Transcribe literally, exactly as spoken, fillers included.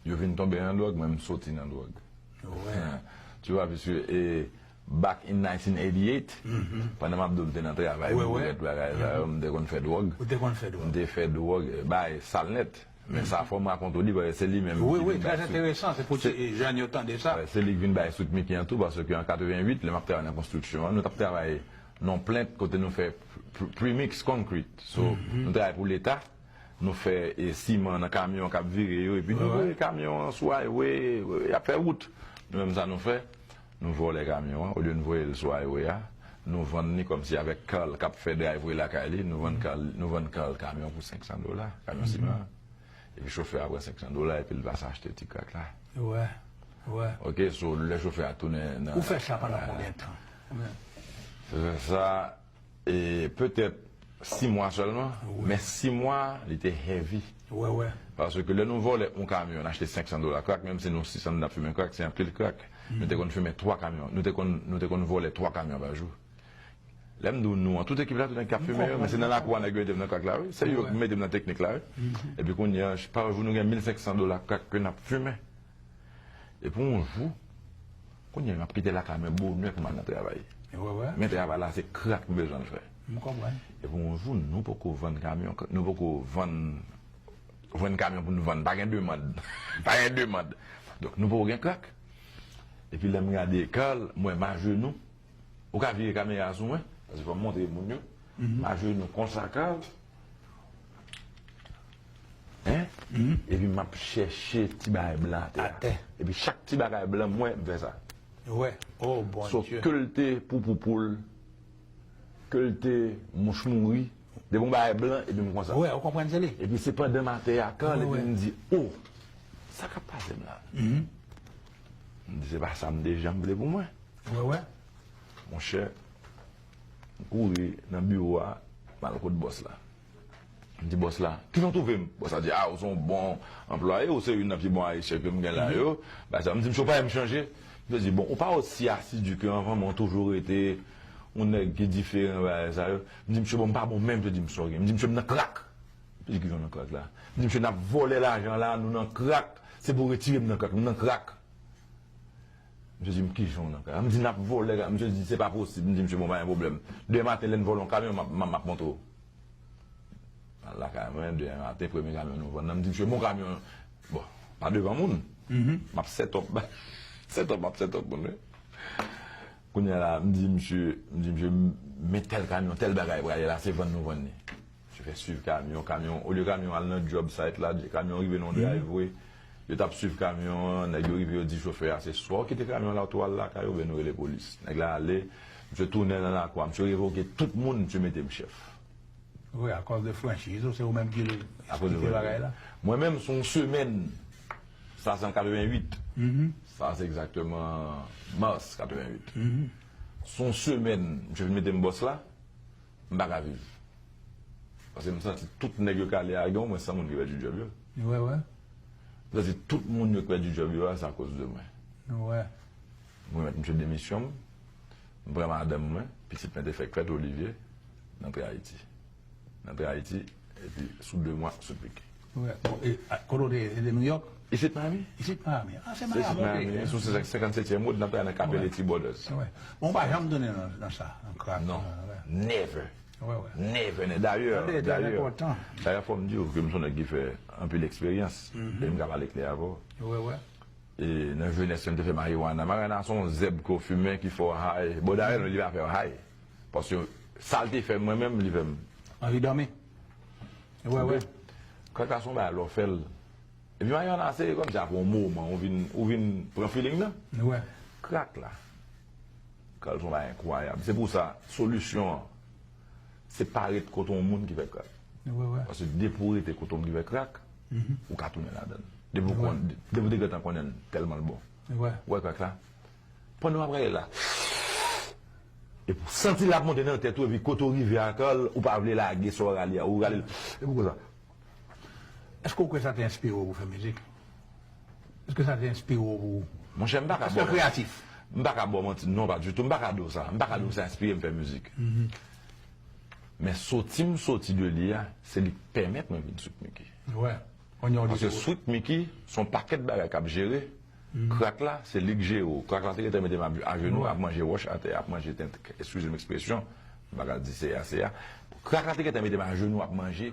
Yo vin tonbe nan dwòg, mwen m soti nan dwòg. Tu vois, puisque, e, back in nineteen eighty-eight, pandan m ap di w m te nan travay, boulèt, bagay sa yo, m te konn fè dwòg. Ou te konn fè dwòg. M te fè dwòg, e, bay sal nèt. Men sa fò m rakonte w li, paske se li menm ki vin bay Sweet Micky an tou, paske an katrevenwit, lè m ap travay nan konstriksyon an, nou t ap travay nan yon plant kote nou fè pre-, premix concrete. So, nou travay pou Leta, nou fè, e, siman nan kamyon k ap vire yo, epi nou voye kamyon an sou highway, y ap fè wout. Nou menm sa nou fè, nou vòlè kamyon an, olye nou voye l sou highway a, nou vann li kòmsi avèk Carl k ap fè driveway lakay li, nou vann Carl, nou vann Carl kamyon pou senk san dola, kamyon siman an. Epi chofè a pran senk san dola, epi l pase achte ti crack la. Wè, wè. Ok, so lè chofè a tounen nan... Ou fè sa pandan konbyen tan? Fè sa, e, petèt sis mwa sèlman, men sis mwa, li te heavy. Wè, wè. Paske lè nou vòlè yon kamyon, n achte senk san dola crack, menm si nou sis san n ap fimen crack, se anpil crack. Nou te konn fimen twa kamyon, nou te konn, nou te konn vòlè twa kamyon pa jou. Lè m di w nou an, tout ekip la, tout nèg k ap fimen yo, men se nan lakou a nèg yo mete m nan crack la, wi. Se yo ki mete m nan teknik la, wi. Epi kounye a, pa jou nou gen mil senk san dola crack ke n ap fimen. Epi yon jou, kounye a, m ap kite lakay mwen bonè pou m al nan travay. Men travay la, se crack m bezwen l fè. Epi yon jou, nou poko vann kamyon, nou poko vann, vann kamyon pou nou vann. Pa gen demann. Pa gen demann. Donk, nou poko gen crack. Epi lè m gade Carl, m wè m ajenou. Ou ka vire kamera sou mwen, paske fò m montre moun yo. M ajenou konsa, Carl. Hein? Epi m ap chèche ti bagay blan atè a. Epi chak ti bagay blan m wè, m fè sa. Wè. Oh, Bondye. So, ke l te poupou poul, ke l te mouch mouri, depi yon bagay blan, epi m konsa. Wè, ou konprann se li. Epi se pandan m atè a, Carl, epi m di, oh, sa k ap pase m la? M di, se pa sa m te janm vle pou mwen. Wè, wè. Monchè, m kouri nan biwo a, m al kot bòs la. M di bòs la, "Kijan w twouve m?" Bòs la di, "A, ou se yon bon anplwaye, ou se youn nan pi bon Ayisyen ke m gen la yo." Bagay sa, m di, "Mesye, ou pa wè m chanje?" Mesye di, "Bon, ou pa osi asidi ke anvan, men ou toujou rete yon nèg ki diferan, bagay sa yo." M di, "Mesye, bon, m pa bon menm," mesye di m, "Sorry." M di, "Mesye, m nan crack." Mesye di, "Kijan w nan crack la?" M di, "Mesye, n ap vòlè lajan la, nou nan crack. Se pou w retire m nan crack, m nan crack." Misye di m, "Kijan w nan kay la?" M di, "N ap vòlè kay la." Misye di, "Se pa posib." M di, "Misye, bon, pa gen pwoblèm. Demen maten, lè n vòlè yon kamyon, m ap, m ap, m ap montre w." Al lakay mwen, demen maten, premye kamyon nou vann nan, m di, "Misye, bon kamyon." Bon, pa devan moun. M ap set up, set up, m ap set up moun, wi. Kounye a la, m di, "Misye," m di, "Misye, men tèl kamyon, tèl bagay prale la, se vann nou vann li." Misye fè swiv kamyon, kamyon, olye kamyon al nan job site la, kamyon rive nan yon driveway. Yo t ap swiv kamyon an, nèg yo rive, yo di chofè a, "Se swa w kite kamyon la, ou tou al lakay ou, oubyen nou rele polis." Nèg la ale, misye tounen nan lakou a, misye revoke tout moun, misye mete m chèf. Wi, akòz de franchiz ou, se ou menm ki, ki fè bagay la. Mwen menm, se yon semèn, sa se an katrevenwit. Sa se egzakteman mas katrevenwit. Se yon semèn, misye vin mete m bòs la. M pa ka viv. Paske m santi tout nèg yo k ale a, gen omwen san moun ki pèdi djòb yo. Wè, wè. M santi tout moun yo k pèdi djòb yo a, se akoz de mwen. Wè. Mwen remèt misye demisyon m, m pran madanm mwen, pitit mwen te fèk fèt, Olivier, n antre Ayiti. N antre Ayiti, epi sou de mwa, sou pik. Wè. Bon, e, a, kote w te ye? Se te Nouyòk? Isit Miami. Isit Miami. Ah, se Miami, ok. Sou senkannsetyèm wòd, n ap travay nan Capelletti Brothers. Wè. Bon, ou pa janm tounen nan, nan sa, nan crack, nan, wè. Non. Never. Wè, wè. Never, never. Dayè, dayè, dayè, fò m di w ke m se yon nèg ki fè anpil eksperyans. E m ka pale klè avè w. Wè, wè. E nan jenès mwen, m te fè marijuana. Marijuana se yon zèb ke w fimen ki fè w high. Bon, dayè, non, li pa fè w high. Paske sa l te fè mwen menm, li fè m. Anvi dòmi. Wè, wè. Crack la se yon bagay lè w fè l. Epi marijuana se kòmsi apre yon moman, ou vin, ou vin pran feeling nan. Wè. Crack la, crack se yon bagay enkwayab. Se pou sa, solisyon an, se pa ret kote yon moun ki fè crack. Wè, wè. Paske depi w rete kote yon moun ki fè crack, ou ka tounen ladan l. Depi w konn, depi w te gentan konnen l, tèlman l bon. Wè. Ou wè crack la? Pandan w ap rale la, epi w santi l ap monte nan tèt ou, epi kote w rive a, Carl, ou pa vle lage sa w rale a, ou rale l. Epi konsa. Èske w kwè sa te enspire w pou fè mizik? Èske sa te enspire w pou... Monchè, m pa ka ba w manti. Èske w kreyatif? M pa ka ba w manti, non, pa ditou. M pa ka di w sa. M pa ka di w sa enspire m fè mizik. Men soti m soti de li a, se li k pèmèt mwen vin Sweet Micky. Wè. Paske Sweet Micky, se yon pakèt bagay k ap jere. Krak la, se li k jere w. Krak la te gentan mete m ajenou, ap manje wòch atè, ap manje tenten, excusez m ekspresyon, m pa ka di se a, se a. Krak la te gentan mete m ajenou, ap manje.